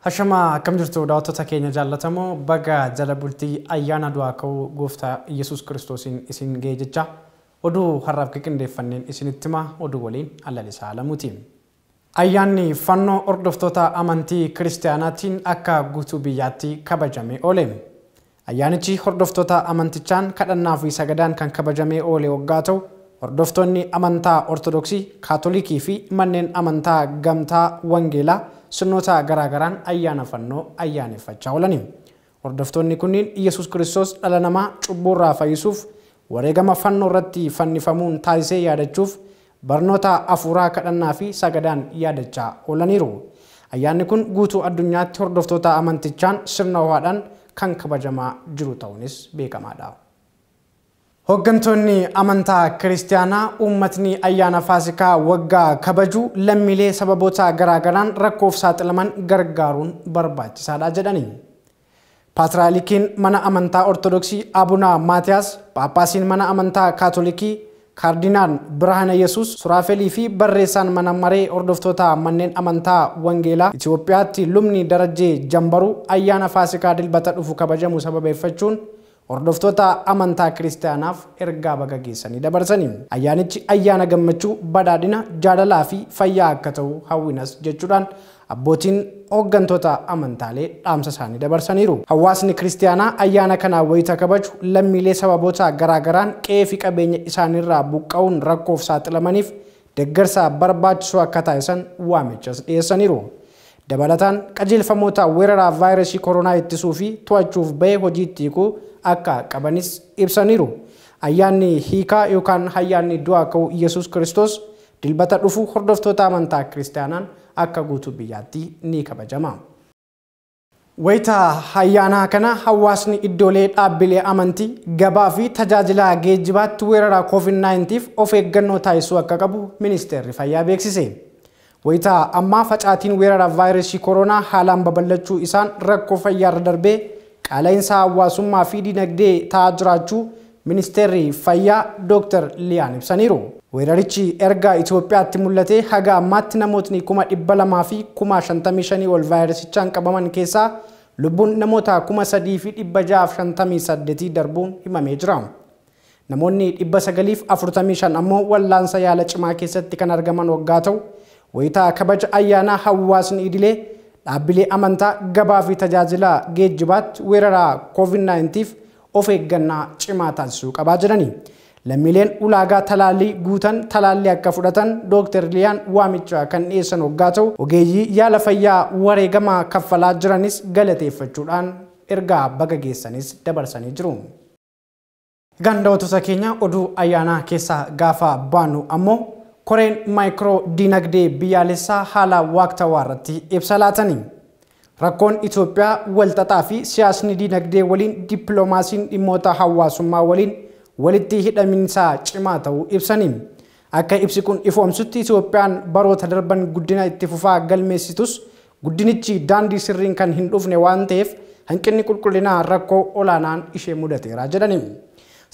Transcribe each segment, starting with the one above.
Hashamaa akkam jirtu daawwattoota keenya jaallatamoo baga jala bultii ayyaana du'aa ka'uu gooftaa Iyyasuus Kiristoosiin isin ga'e jecha oduu har'aaf qindeeffanneen isinitti hima oduu waliin Allalisaa Alamuuti. Ayyaanni fannoo hordoftoota amantii kiristaanaatiin akka guutuu biyyaatti kabajamee oole. Ayyaanichi hordoftoota amantichaan kadhannaa fi sagadaan kan kabajamee oole waggaa ta'u hordoftoonni amantaa Ortodoksii, Kaatolikii fi manneen amantaa gamtaa Wangeelaa sirnoota garaagaraan ayyaana fannoo ayyaaneffachaa oolani. Hordoftoonni kunniin Iyyasuus Kiristoos dhala namaa cubbuurraa fayyisuuf wareegama fannoo irratti fannifamuun taasisee yaadachuuf barnoota afuuraa kadhannaa fi sagadaan yaadachaa oolaniiru. Ayyaanni kun guutuu addunyaatti hordoftoota amantichaan sirna ho'aadhaan kan kabajamaa jiru ta'uunis beekamaadha. Hooggantoonni amantaa kiristaanaa uummatni ayyaana Faasikaa waggaa kabaju lammiilee sababoota garaagaraan rakkoof saaxilaman gargaaruun barbaachisaadha jedhani. Paatriyaalikiin mana amantaa Ortodoksii Abuna Maatiyaas, Paappaasiin mana amantaa Kaatolikii Kaardinaal Birhaana Yesuus Suraafelii fi barreessaan mana maree hordoftoota manneen amantaa Wangeelaa Itoophiyaatti lubni Darajjee Jambaruu ayyaana Faasikaa dilbata dhufu kabajamu sababeeffachuun hordoftoota amantaa kiristaanaaf ergaa baga geessanii dabarsanii. Ayyaanichi ayyaana gammachuu, badhaadhina, jaalalaa fi fayyaa akka ta'u hawwinas jechuudhaan abbootiin hooggantoota amantaalee dhaamsa isaanii dabarsaniiru. Hawaasni kiristaanaa ayyaana kana wayita kabaju lammiilee sababoota garaagaraan qe'ee fi qabeenya isaaniirraa buqqa'uun rakkoof saaxilamaniif deeggarsa barbaachisoo akka taasisan waamichas dhiyeessaniiru. Dabalataan qajeelfamoota weerara vaayirasii koronaa ittisuu fi to'achuuf bahee hojiitti hiikuu akka qabanis ibsaniiru. Ayyaanni hiikaa yookaan ayyaanni du'aa ka'uu Iyyasuus Kiristoos dilbata dhufu hordoftoota amantaa kiristaanaan akka guutuu biyyaatti ni kabajama. Wayita ayyaana kana hawaasni iddoolee dhaabbilee amantii, gabaa fi tajaajila geejjibaatti weerara COVID-19f of eeggannoo taasisuu akka qabu ministeerri fayyaa beeksise. Wayita ammaa facaatiin weerara vaayirasii koronaa haalaan babal'achuu isaan rakkoo fayyaarra darbee qaala'insa hawaasummaa fi dinagdee ta'aa jiraachuu ministeerri fayyaa Dr. Liyaan ibsaniiru. Weerarichi erga Itoophiyaatti mul'atee haga ammaatti namootni 255,000 ol vaayirasichaan qabaman keessaa lubbuun namoota 3,658 darbuun himamee jira. Namoonni 945 ammoo wallaansa yaala cimaa keessatti kan argaman waggaa ta'u wayita kabaja ayyaanaa hawaasni idilee dhaabbilee amantaa gabaa fi tajaajila geejjibaatti weerara COVID-19f of eeggannaa cimaa taasisuu qabaa jirani. Lammiileen ulaagaa talaallii guutan talaallii akka fudhatan Dr. Liyaan waamicha kan dhiyeessan waggaa ta'u ogeeyyii yaala fayyaa wareegama kaffalaa jiranis galateeffachuudhaan ergaa baga geessanis dabarsanii jiru. Daawwattoota keenya oduu ayyaanaa keessaa gaafa baanu ammoo koreen maayikiroo diinagdee biyyaalessaa haala waqtawaa irratti ibsa laatani. Rakkoon Itoophiyaa walxaxaa fi siyaasni diinagdee waliin dippiloomaasiin dhimmoota hawaasummaa waliin walitti hidhaminsa cimaa ta'uu ibsani. Akka ibsi kun ifoomsutti Itoophiyaan baroota darban guddina itti fufaa galmeessitus guddinichi daandii sirriin kan hin dhufne waan ta'eef hanqinni qulqullinaa rakkoo olaanaan ishee mudateera jedhani.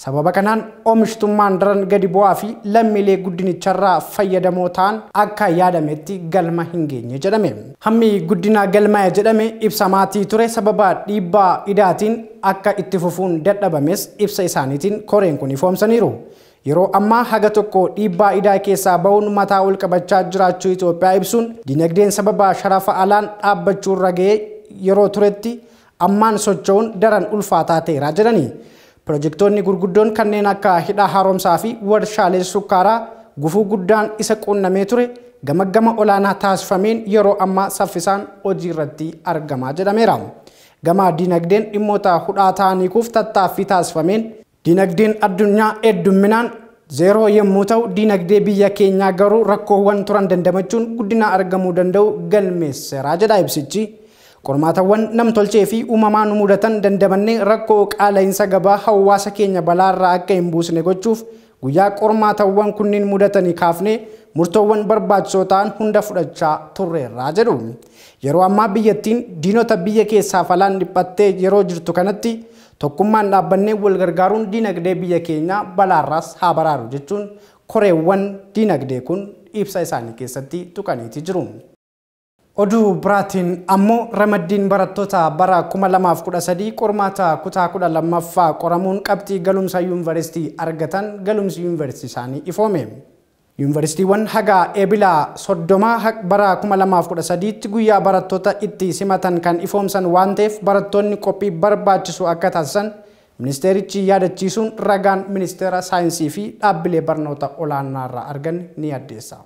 Sababa kanaan oomishtummaan daran gadi bu'aa fi lammiilee guddinicharraa fayyadamoo ta'an akka yaadametti galma hin geenye jedhame. Hammi guddina galmaa'e jedhame ibsamaatii ture sababa dhiibbaa idaatiin akka itti fufuun dadhabames ibsa isaaniitiin koreen kun ifoomsaniiru. Yeroo ammaa haga tokko dhiibbaa idaa keessaa bahuun mataa ol qabachaa jiraachuu Itoophiyaa ibsuun dinagdeen sababa sharafa alaan dhaabbachuurra ga'ee yeroo turetti ammaan socho'uun daran ulfaataa ta'eera jedhani. Pirojektoonni gurguddoon kanneen akka hidha haaromsaa fi warshaalee sukkaaraa gufuu guddaan isa quunnamee ture gamaggama olaanaa taasifameen yeroo ammaa saffisaan hojii irratti argamaa jedhameera. Gama dinagdeen dhimmoota hudhaa ta'aniikuuf tattaaffii taasifameen dinagdeen addunyaa heddumminaan zeeroo yommuu ta'u dinagdee biyya keenyaa garuu rakkoowwan turan dandamachuun guddina argamuu danda'u galmeesseera jedha ibsichi. Qormaatawwan namtolchee fi uumamaan mudatan dandamannee rakkoo qaala'insa gabaa hawaasa keenya balaarraa akka hin buusne gochuuf guyyaa qormaatawwan kunniin mudatanii kaafnee murtoowwan barbaachisoo ta'an hunda fudhachaa turreerraa jedhu. Yeroo ammaa biyyattiin diinota biyya keessaa falaan dhiphattee yeroo jirtu kanatti tokkummaan dhaabbannee wal gargaaruun diinagdee biyya keenyaa balaarraas haa baraaru jechuun koreewwan diinagdee kun ibsa isaanii keessatti tuqaniiti jiru. Oduu biraatiin ammoo ramaddiin barattoota bara 2013 qormaata kutaa 12ffaa qoramuun qabxii galumsa yuunivarsiitii argatan galumsi yuunivarsiitii isaanii ifoome. Yuunivarsiitiiwwan haga eebila 30 bara 2013tti guyyaa barattoota itti simatan kan ifoomsan waan ta'eef barattoonni qophii barbaachisu akka taasisan ministeerichi yaadachiisuun ragaan ministeera saayinsii fi dhaabbilee barnoota olaanaa irraa argan ni addeessa.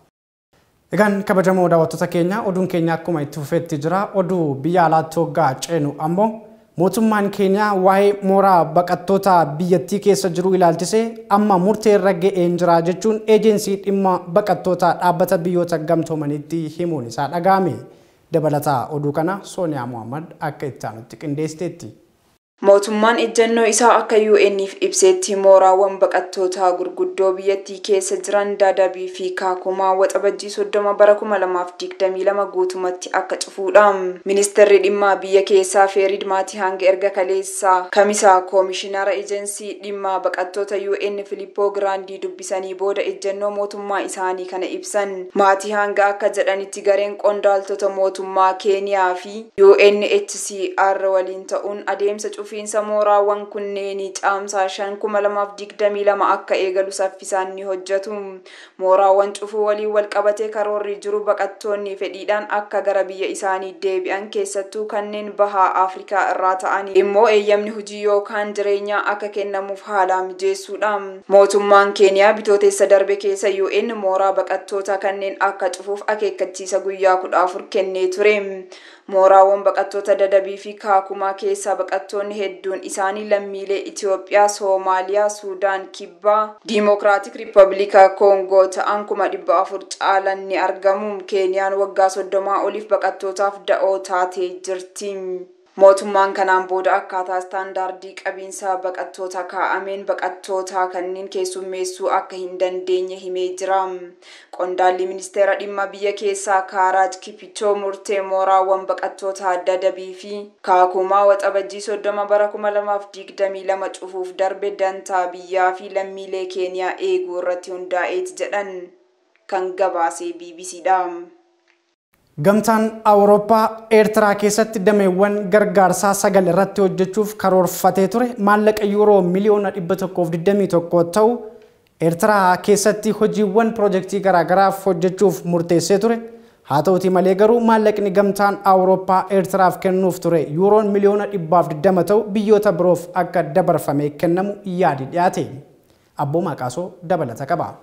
Egaan kabajamoo daawwattoota keenya oduun keenya akkuma itti fufeetti jira. Oduu biyya alaatti hoggaa ceenu ammoo mootummaan keenya waa'ee mooraa baqattoota biyyattii keessa jiru ilaalchisee amma murtee irra ga'een jira jechuun eejensii dhimma baqattoota dhaabbata biyyoota gamtoomaniitti himuun isaa dhaga'ame. Dabalataa oduu kana Sooniyaa Muhammad akka itti aanutti qindeessiteetti. Mootummaan ejjennoo isaa akka UN'if ibsetti mooraawwan baqattootaa gurguddoo biyyattii keessa jiran Dadabii fi Kaakumaa waxabajjii 30 bara 2022 guutumatti akka cufuudha. Ministeerri dhimma biyya keessaa Feerid Maatihang erga kaleessaa Kamisaa Koomishinara Ejensii dhimma baqattoota UN Filippoo Giraandii dubbisanii booda ejjennoo mootummaa isaanii kana ibsan. Maatihang akka jedhanitti gareen qondaaltota mootummaa Keeniyaa fi UNHCR waliin ta'uun adeemsa cufiinsa mooraawwan kunneenii caamsaa 5 2022 akka eegalu saffisaan ni hojjetu. Mooraawwan cufuu waliin wal qabatee karoorri jiru baqattoonni fedhiidhaan akka gara biyya isaanii deebi'an keessattuu kanneen bahaa Afrikaa irraa ta'an immoo eeyyamni hojii yookaan jireenyaa akka kennamuuf haala mijeessuudha. Mootummaan Keeniyaa bitootessa darbe keessa UN mooraa baqattoota kanneen akka cufuuf akeekkachiisa guyyaa 14 kennee ture. Mooraawwan baqattoota Dadabii fi Kaakumaa keessaa baqattoonni hedduun isaanii lammiilee Itoophiyaa, Soomaaliyaa, Suudaan Kibbaa, Diimokiraatik Riippaabilika Koongoo ta'an 400,000 caalan ni argamu. Keeniyaan waggaa 30 oliif baqattootaaf da'oo taatee jirti. Mootummaan kanaan booda akkaataa istaandaardii qabiinsa baqattoota kaa'ameen baqattoota kanneen keessummeessuu akka hin dandeenye himee jira. Qondaalli ministeera dhimma biyya keessaa Kaaraaj Kipichoo murtee mooraawwan baqattoota Dadabii fi Kaakumaa waxabajjii 30 bara 2022 cufuuf darbe dantaa biyyaa fi lammiilee Keeniyaa eeguu irratti hundaa'eeti jedhan kan gabaasee BBCdha. Gamtaan Awurooppaa Eertiraa keessatti dameewwan gargaarsaa 9 irratti hojjechuuf karoorfatee ture maallaqa yuuroo miliyoona 121 ta'u Eertiraa keessatti hojiiwwan piroojeektii garaagaraaf hojjechuuf murteessee ture. Haa ta'utii malee garuu maallaqni gamtaan Awurooppaa Eertiraaf kennuuf ture yuuroon miliyoona 120 ta'u biyyoota biroof akka dabarfamee kennamu yaadi dhiyaate. Abboomaa Qaasoo dabalata qaba.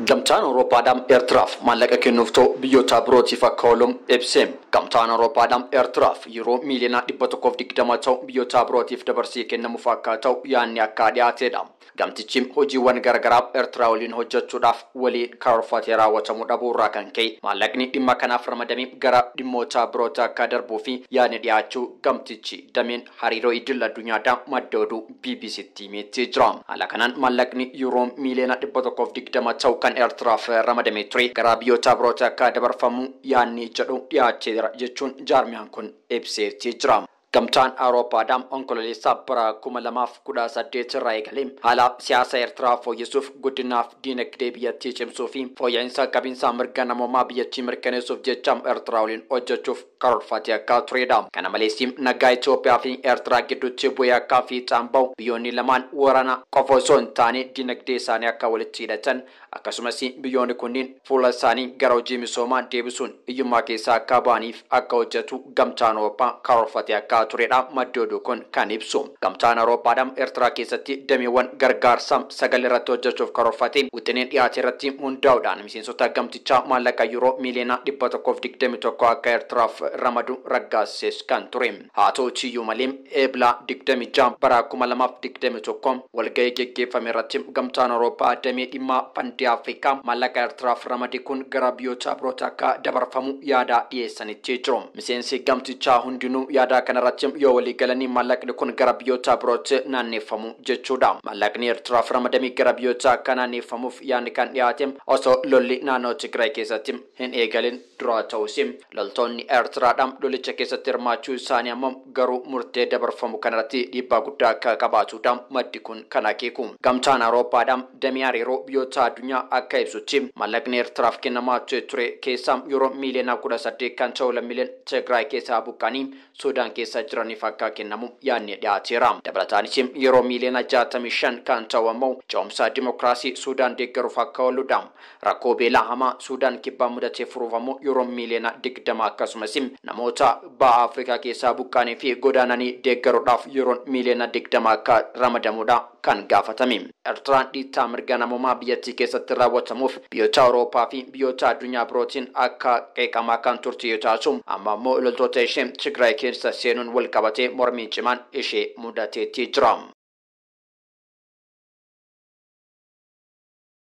Gamtaan Awurooppaadhaan Eertiraaf maallaqa kennuuf ta'u biyyoota birootiif akka oolu ibse. Gamtaan Awurooppaadhaan Eertiraaf yeroo miiliyoona 120 ta'u biyyoota birootiif dabarsee kennamuuf akka ta'u yaadni akka dhiyaatedha. Gamtichi hojiiwwan garaagaraa Eertiraa waliin hojjechuudhaaf waliin karoorfatee raawwatamuu dhabuu irraa kan ka'e maallaqni dhimma kanaaf ramadamee gara dhimmoota birootti akka darbuu fi yaadni dhiyaachuu gamtichi dameen hariiroo idil addunyaadhaan madda oduu BBCtti himeetti jira. Haala kanaan maallaqni yeroo miiliyoona 120 ta'u kan Eertiraaf ramadamee ture gara biyyoota birootti akka dabarfamu yaadni jedhu dhiyaacheera jechuun jaarmiyaan kun ibseetti jira. Gamtaan Awurooppaadhaan onkololeessaa bara 2018 irraa eegalee haala siyaasa Eertiraa fooyyessuuf guddinaaf diinagdee biyyattii cimsuu fi fooyya'insa qabiinsa mirga namoomaa biyyattii mirkaneessuuf jecha Eertiraa waliin hojjechuuf karoorfatee akka turedha. Kana malees nagaa Itoophiyaa fi Eertiraa gidduutti bu'ee akka fiixaan bahu biyyoonni lamaan waraana qofa osoo hin taane diinagdee isaanii akka walitti hidhatan akkasumas biyyoonni kunneen fuula isaanii gara hojii misoomaa deebisuun hiyyummaa keessaa akka ba'aniif akka hojjetu gamtaan Awurooppaa karoorfatee akka turedha maddi oduu kun kan ibsu. Gamtaan Awurooppaadhaan Eertiraa keessatti dameewwan gargaarsaa 9 irratti hojjechuuf karoorfate wixineen dhiyaate irratti hundaa'uudhaan miseensota gamtichaa maallaqa yuuroo miiliyoona 121 akka Eertiraaf ramadu raggaasises kan ture. Haa ta'uyyuu malee eebla 26 bara 2021 walgahii geggeeffame irratti gamtaan Awurooppaa damee dhimma fandii Afrikaa maallaqa Eertiraaf ramade kun gara biyyoota birootti akka dabarfamu yaada dhiyeessanitti jiru. Miseensi gamtichaa hundinuu yaada kana irratti yoo walii galanii maallaqni kun gara biyyoota birootti naanneeffamu jechuudha. Maallaqni Eertiraaf ramadamee gara biyyoota akka naanneeffamuuf yaadni kan dhiyaate osoo lolli naannoo Tigraay keessatti hin eegalin dura ta'us loltoonni Eertiraadhaan lolicha keessatti hirmaachuu isaanii ammoo garuu murtee dabarfamu kanarratti dhiibbaa guddaa akka qabaatudha maddi kun kan akeeku. Gamtaan Awurooppaadhaan damee hariiroo biyyoota addunyaa akka ibsutti maallaqni Eertiraaf kennamaa ture keessaa yeroo miiliyoona 18 kan ta'u lammiileen Tigraay keessaa buqqanii Suudaan keessa jiraniif akka kennamu yaadni dhiyaateera. Dabalataanis yeroo miiliyoona 65 kan ta'u ammoo ce'umsa dimokiraasii Suudaan deeggaruuf akka ooludha. Rakkoo beelaa hamaa Suudaan kibbaa mudatee furuuf ammoo yeroo miiliyoona 20 akkasumas namoota baha Afrikaa keessaa buqqanii fi godaananii deeggaruudhaaf yeroon miiliyoona 20 akka ramadamudha kan gaafatame. Eertiraan dhiittaa mirga namummaa biyyattii keessatti raawwatamuuf biyyoota Awurooppaa fi biyyoota addunyaa birootiin akka qeeqamaa kan turte yoo taatu amma ammoo loltoota ishee Tigraay keessa seenuun wal qabatee mormiin cimaan ishee mudateetti jira.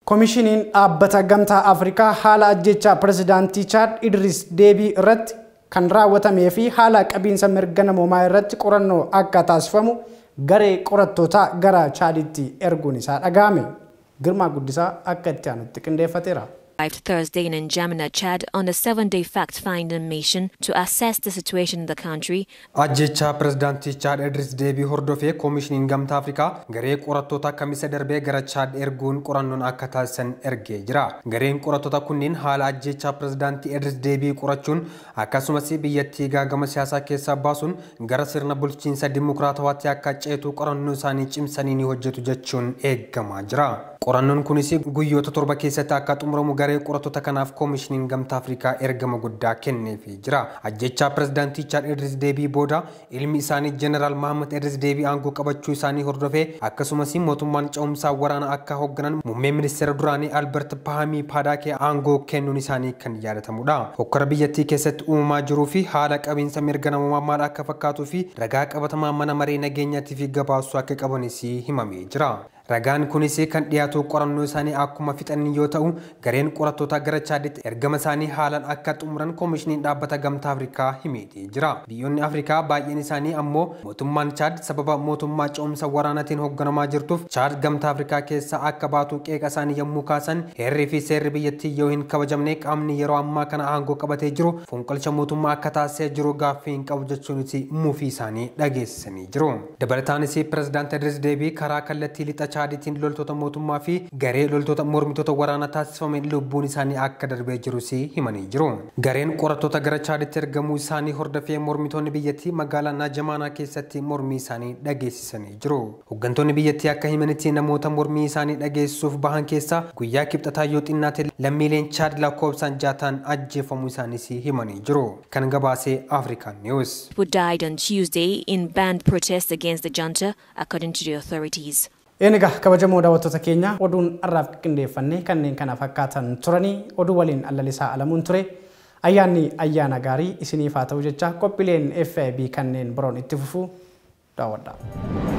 Koomishiniin dhaabbata gamtaa Afrikaa haala ajjechaa pirezidaantii Chaad Idris Deebii irratti kan raawwatamee fi haala qabiinsa mirga namoomaa irratti qorannoo akka taasifamu garee qorattootaa gara Chaaditti erguun isaa dhaga'ame. Girmaa Guddisaa akka itti aanutti qindeeffateera. Arrived Thursday in N'Djamena, Chad, on a 7-day fact-finding mission to assess the situation in the country. Ajjechaa pirezidaantii Chaad Idris Deebii hordofee koomishiniin gamtaa Afrikaa garee qorattoota kamisa darbee gara Chaad erguun qorannoon akka taasisan ergee jira. Gareen qorattoota kunneen haala ajjechaa pirezidaantii Idris Deebii qorachuun akkasumas biyyattii gaagama siyaasaa keessaa baasuun gara sirna bulchiinsa dimokiraatawaatti akka ceetu qorannoo isaanii cimsanii ni hojjetu jechuun eegamaa jira. Qorannoon kunis guyyoota 7 keessatti akka xumuramu garee qorattoota kanaaf koomishiniin gamtaa Afrikaa ergama guddaa kenneefii jira. Ajjechaa pirezidaantii Chaad Idris Deebii booda ilmi isaanii Jeneraal Mahammad Idris Deebii aangoo qabachuu isaanii hordofee akkasumas mootummaan ce'umsaa waraana akka hoogganan muummee ministeera duraanii Albert Pahamii Paadaakee aangoo kennuun isaanii kan yaadatamudha. Hokkora biyyattii keessatti uumamaa jiruu fi haala qabiinsa mirga namummaa maal akka fakkaatuu fi ragaa qabatamaa mana maree nageenyaatii fi gabaasuu akka qabanis himamee jira. Ragaan kunis kan dhiyaatu qorannoo isaanii akkuma fixan yoo ta'u gareen qorattoota gara Chaaditti ergama isaanii haalaan akka xumuran koomishiniin dhaabbata gamtaa Afrikaa himeetii jira. Biyyoonni Afrikaa baay'een isaanii ammoo mootummaan Chaad sababa mootummaa ce'umsa waraanaatiin hoogganamaa jirtuuf Chaad gamtaa Afrikaa keessaa akka baatu qeeqa isaanii yommuu kaasan heerri fi seerri biyyattii yoo hin kabajamne qaamni yeroo ammaa kana aangoo qabatee jiru fonqolcha mootummaa akka taasisee jiru gaaffii hin qabu jechuunis mufii isaanii dhageessisanii jiru. Dabalataanis pirezidaantii Idris Deebii karaa kallattii lixa Chaaditiin loltoota mootummaa fi garee loltoota mormitoota waraanaa taasifameen lubbuun isaanii akka darbee jirus himanii jiru. Gareen qorattoota gara Chaaditti ergamuu isaanii hordofee mormitoonni biyyattii magaalaa Naajamaanaa keessatti mormii isaanii dhageessisanii jiru. Hooggantoonni biyyattii akka himanitti namoota mormii isaanii dhageessisuuf bahan keessaa guyyaa kibxataa yoo xinnaate lammiileen Chaad lakkoofsaan 6 ajjeefamuu isaaniis himanii jiru. Kan gabaasee African News. Who died on Tuesday in banned protests against the junta, according to the authorities. Egaa kabajamoo daawwattoota keenya oduun har'aaf qindeeffannee kanneen kana fakkaatan turanii oduu waliin Allalisaa Alamuun ture. Ayyaanni ayyaana gaarii isiniif haa ta'u jecha qophiileen FIB kanneen biroon itti fufuu daawwadhaa.